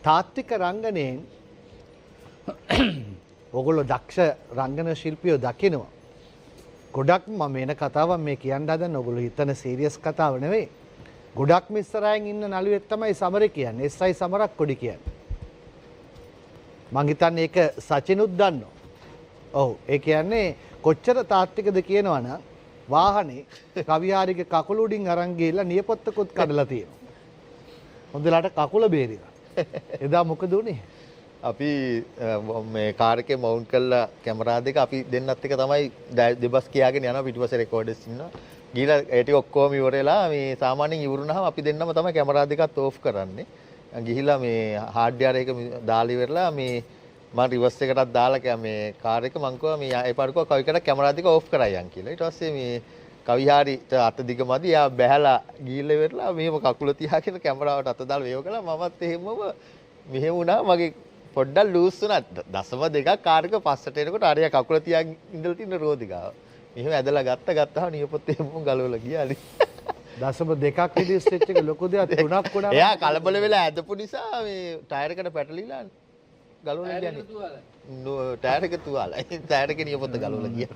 තාත්වික රංගනයෙන් ඔගොල්ලෝ දක්ෂ රංගන ශිල්පියෝ දකිනවා. ගොඩක් මම වෙන කතාවක් මේ කියන්න හදන්නේ. ඔගොල්ලෝ හිතන සීරියස් කතාව නෙවෙයි. ගොඩක්ම ඉස්සරහින් ඉන්න නළුවෙක් තමයි සමර කියන්නේ. එස්.අයි. සමරක්කොඩි කියන්නේ. මං හිතන්නේ ඒක සචිනුත් දන්නවා. ඔව්, ඒ කියන්නේ කොච්චර තාත්විකද කියනවා නම් වාහනේ කවිහාරිගේ කකුල උඩින් අරන් ගිහිල්ලා නියපොත්තකුත් කඩලා තියෙනවා. හොඳලාට කකුල බේරිලා. එදා මොකද උනේ? අපි මේ කාර් එකේ මවුන්ට් කරලා කැමරා දෙක අපි දෙන්නත් එක තමයි දෙබස් කියාගෙන යනවා. පිටුපස්සේ රෙකෝඩර්ස් ඉන්නවා. ගිහලා ඒ ටික ඔක්කොම ඉවර වෙලා මේ සාමාන්‍යයෙන් ඉවර වුණාම අපි දෙන්නම තමයි කැමරා දෙකත් ඕෆ් කරන්නේ. ගිහිලා මේ හાર્ඩ්වෙයාර් එක දාලා ඉවරලා මේ මං රිවර්ස් එකටත් දාලා මේ කාර් එක මං කිව්වා මේ ඒ පාර කිව්වා කවි කැමරා දෙක ඕෆ් කරයි යන් කියලා. ඊට පස්සේ මේ කවිහාරිට අත දිග මදි. එයා බැහැලා ගිහිල්ලා ඉවරලා මෙහෙම කකුල තියාගෙන කැමරාවට අත දාලා මේව කළා. මමත් එහෙමම මෙහෙම වුණා. මගේ පොඩ්ඩක් ලූස් වුණා. 0.2ක් කාර් එක පස්සට එනකොට අරයා කකුල තියාගෙන ඉඳලා තියෙන රෝදි ගාව. මෙහෙම ඇදලා ගත්තාම නියපොත්තේ එහෙමම ගලවලා ගියා. 0.2ක් රිලීස් වෙච්ච එක ලොකු දෙයක්. තුනක් වුණා. එයා කලබල වෙලා ඇදපු නිසා මේ ටයර් එකට පැටලිලා ගලවලා ගියානේ. ටයර් එක තුවාලයි. ටයර් එකේ නියපොත්ත ගලවලා ගියා.